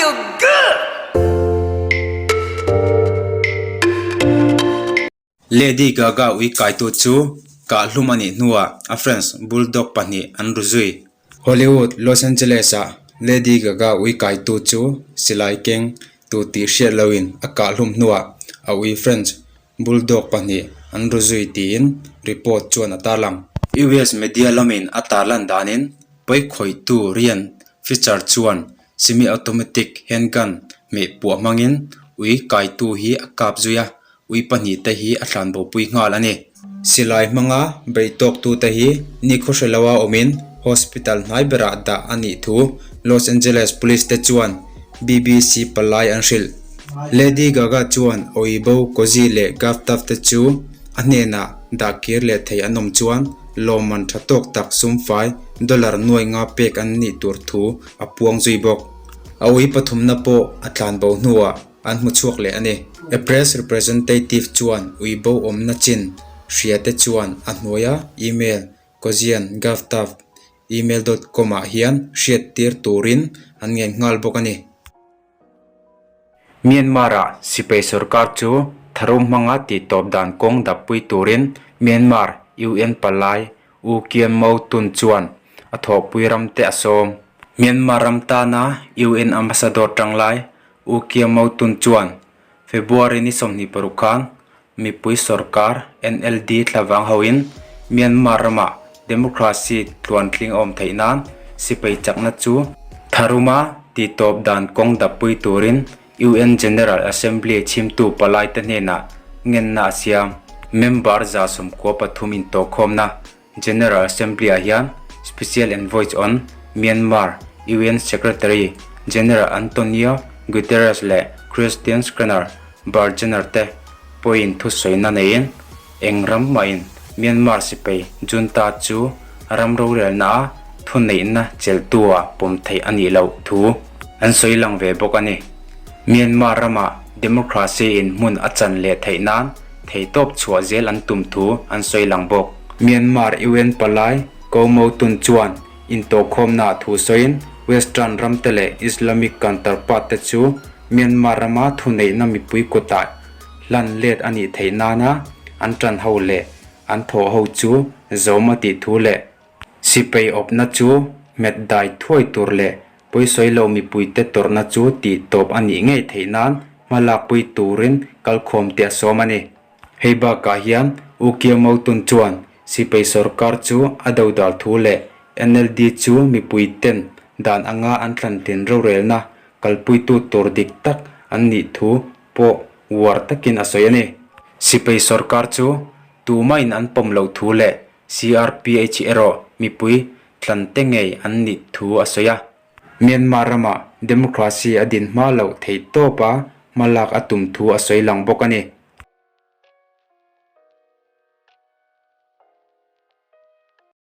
feel good! Lady Gaga ui kaitu chu kahhlum a nih hnuah a French Bulldog pahnih an ru zui. Hollywood, Los Angeles-ah Lady Gaga ui kaitu chu silai keng tu tih hriat loin a kahhlum hnuah a ui French Bulldog pahnih an ru zui tiin report chuan a tarlang. US media lamin a tarlan danin pawikhawihtu Ryan Fischer chuan semi-automatic handgun hmeh puah hmangin ui kaitu hi a kap zui a, ui pahnih te hi a thlan bopui nghal a ni. Silai hmanga bei tawktute hi nikhaw hre loa awmin hospital hnai berah dah a nih thu Los Angeles Police te chuan BBC palai an hrilh. Lady Gaga chuan Oibo, Cozy leh Gavtaf te chu a hnenah dah kir leh thei an awm chuan lawmman tha tawk tak sumfai dollar nuai nga pek an nih tur thu a puang zui bawk. A ui pathumna pawh a tlanbo hnuah an hmu chhuak leh a ni. A press representative chuan ui bo awmna chin hria te chuan a hnuaia email kozian gavtaf email dot com ah hian hriat tir turin an ngen nghal bawk a ni. Myanmar-ah sipai sorkar chu tharum hmanga tihtawp dan kawng dappui turin Myanmar UN palai U Kian Mo Tun chuan a thawhpui ramte a sawm. Myanmar ram tana UN Ambassador tanglai U Kian Mo Tun chuan February ni 26 khan mipui sorkar NLD thlavang hoin Myanmar ramah democracy tluantling a awm theih nan sipai chakna chu tharuma tihtawp dan kawng dappui turin UN General Assembly chhimtu palaite hnenah ngenna a siam. Member 93 intawhkhawmna General Assembly-ah hian Special Envoy on Myanmar, UN Secretary General Antonio Guterres leh Christian Schreiner Burgener te pawhin thusawina neiin eng ram mahin Myanmar sipai junta chu ram rorelna a thuneihna chelhtua pawm theih a nih loh thu an sawi lang ve bawk a ni. Myanmar ramah democracy in hmun a chan leh theih nan theihtawp chhuah zel an tum thu an sawi lang bawk. Myanmar UN palai Ko Mo Tun chuan intawhkhawmnaah thu sawiin Western ramte leh Islamic counterpart te chu Myanmar rama thuneihna mipui kutah hlan let a nih theih nana an tan ho leh an thawh ho chu zawm a tih thu leh sipai awpna chu hmet dai thuai tur leh pawisawi lo mipuite tawrhna chu tih tawp a nih ngei theih nan hma lakpui turin kalkhawm te a sawm a ni. Hei bakah hian U Kyaw Moe Tun chuan sipai sorkar chu a dodal thu leh NLD chu mipuiten dan anga an thlantlin rorelna kalpuitu tur dik tak an nih thu pawh uar takin a sawi a ni. Sipai sorkar chu tumahin an pawm loh thu leh CRPH erawh mipui tlante ngei an nih thu a sawi a. Myanmar ramah democracy a din hma loh theih tawp a, hmalak a tum thu a sawi lang bawk a ni.